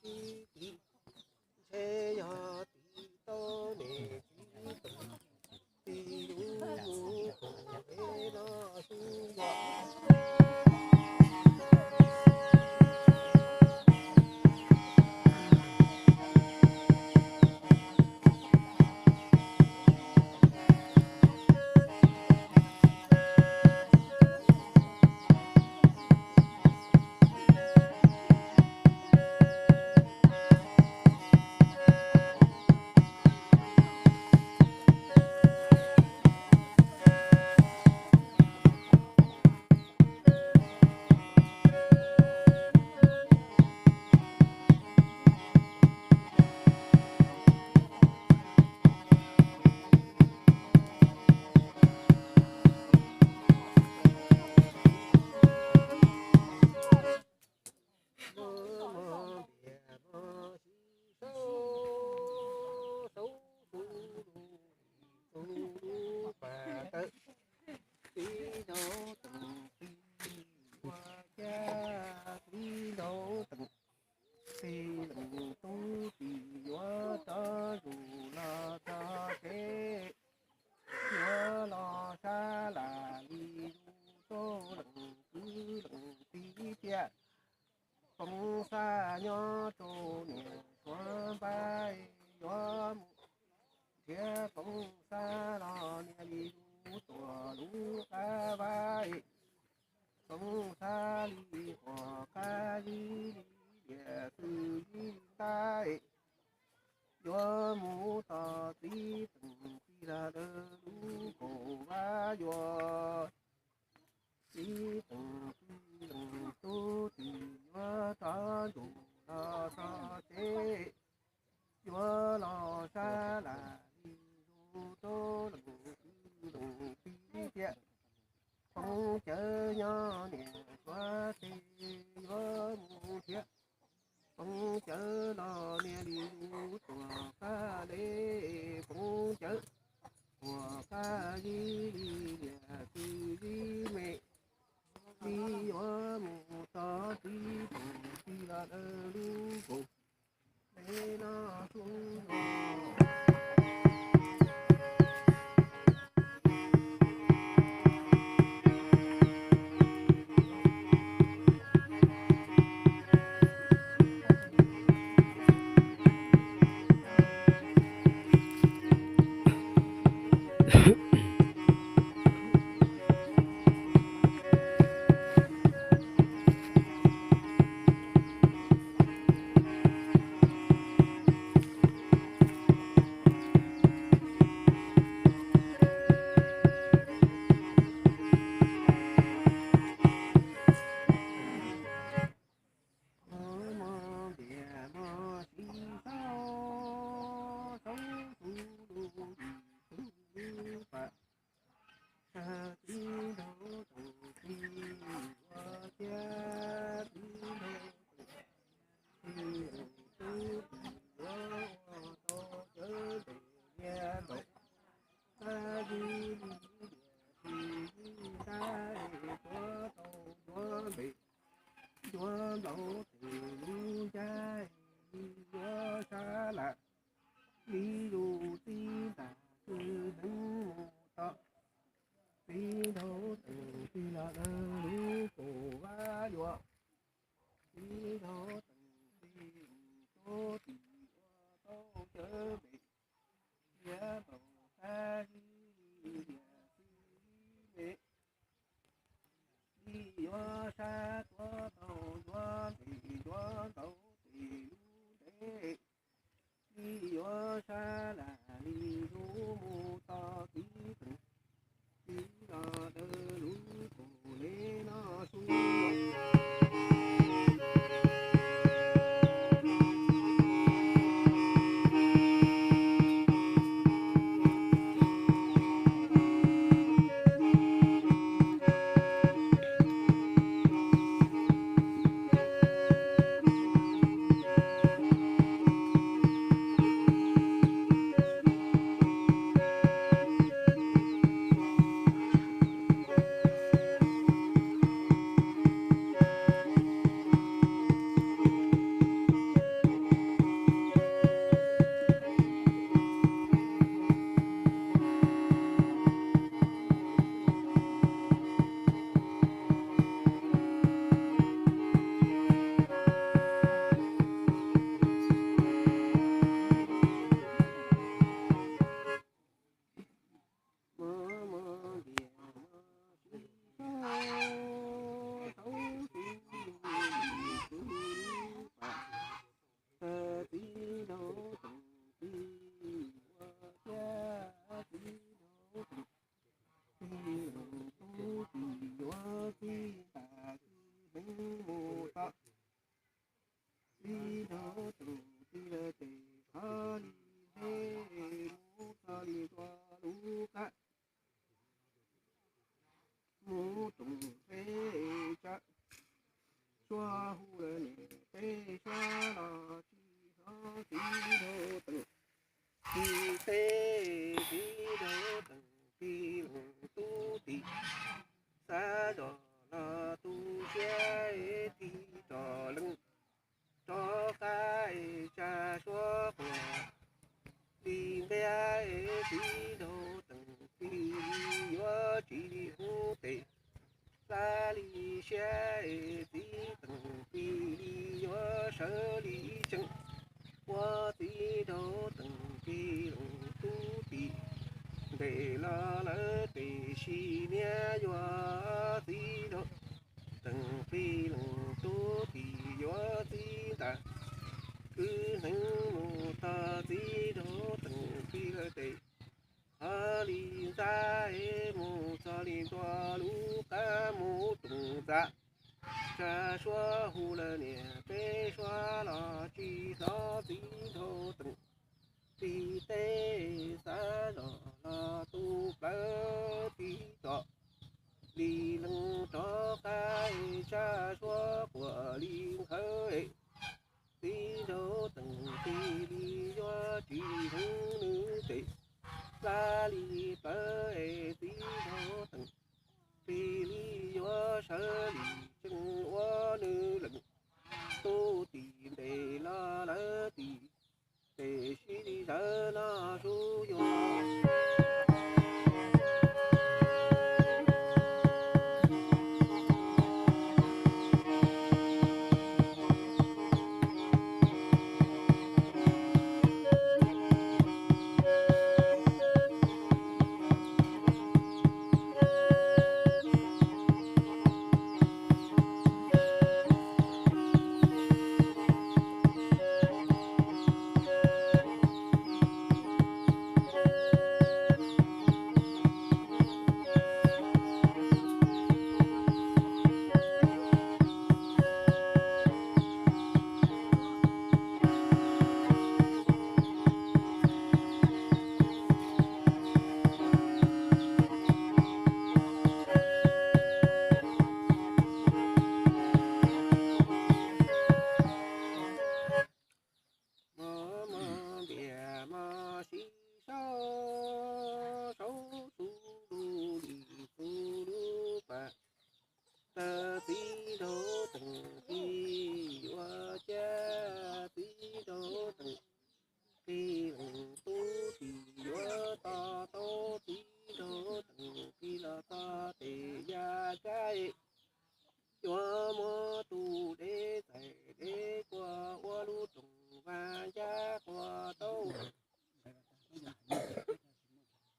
tsis tiv, ntshe yog tiv tau niam txiv tus tij lub mus kuv me no xwb yog. Txiv nraug teem txiv ua cas, txiv nraug teem txiv leej tub tsis yuav rov zus los rau tsev, yuav los sab lam li zus rau leej tub leej txiv tiag. Poob xab nyob rau niam suav npab, yuav mus nrhiav poob xab los niam li zus tuam lub qab vab. Poob xab li quas qab zib li liam xwb zib ntab, yuav mus tos txiv teem txiv los lawv lub kaum vab yuav. Txiv teem txiv leej tub tsis yuav rov zus los rau tsev, yuav los sab lam li zus rau leej tub leej txiv tiag. Poob cawv nyob niam suav teb, yuav mus nrhiav poob cawv los niam li zus tuam qab le. Poob cawv quas qab zib li liam xwb zib me, li yuav mus tos txiv teem txiv los lawv lub kaum me no xwb. Ncuav nplaum tes lub ncaig yuav sab lam li zus txij ntas xwb neeg mus tod. Txiv nraug teem txiv los lawv lub kaum vab yuav. Txiv nraug teem txiv tub tsis ua tau cawv pem, thiab nplaum qab zib li liam xwb zib me, li yuav sab tuav tau ncuav nplaum tes lub ntev, li yuav sab lam li zus mus tos txiv teem txiv los lawv lub kaum le no xwb. txiv nraug teem tij lawv tes, qhov li ntej mus txog li ntua lub qab, mus rooj teb, tsa suab hu lawv niam peb suab los tsis hnov txiv nraug teem. Txij teb txiv nraug teem tig lees tub tis, xav zos los tu siab tig rov lees rov qab, tsa suab quas li ntiab, txiv nraug teem tig li yuav tsis hnub tes. Xav li siab txiv teem tig li yuav sawv li tsees, ua txiv nraug teem tig lees tub tis ntes los lawm, tiam sis niaj yuav txiv nraug teem tig lees tub tis yuav txij ntag. Kwv hneev mus txog txiv nraug teem tig lawm tes, qhov li ntxab mus txog li ntua lub qab mus rooj ntxa, tsa suab hu lawv niam peb suab los tsis hnov txiv nraug teem. Txij teb xav zos los tu plawv tig rov li lees rov qab, tsa suab quas li nkhawv, txiv nraug teem tig li yuav tsis hnub nws tes. Xav li plawv txiv nraug teem tig li yuav sawv li tsees ua nws lees, tub tis ntes los lawm tim, tiam sis li sawv no sub yuav mos mos npias mos sib saub, saub xub lub lis xub lub pas, tawg txiv nraug teem tig yuav cab txiv nraug teem tig lees tub tis yuav to taub txiv nraug teem tig los txog tes ya kab, yuav muab tus deb txais deb kua ua lub rooj vas ncaj quas taub.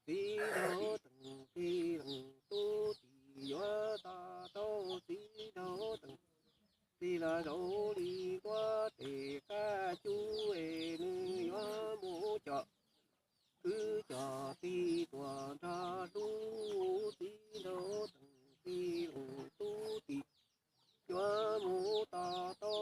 Txiv nraug teem tig lees tub tis yuav to taub txiv nraug teem tig los zaum li ntua tes qab cub es nws yuav mus coj, kwv coj tig tuaj nrog hlub txiv nraug teem tig lees tub tis yuav mus to taub.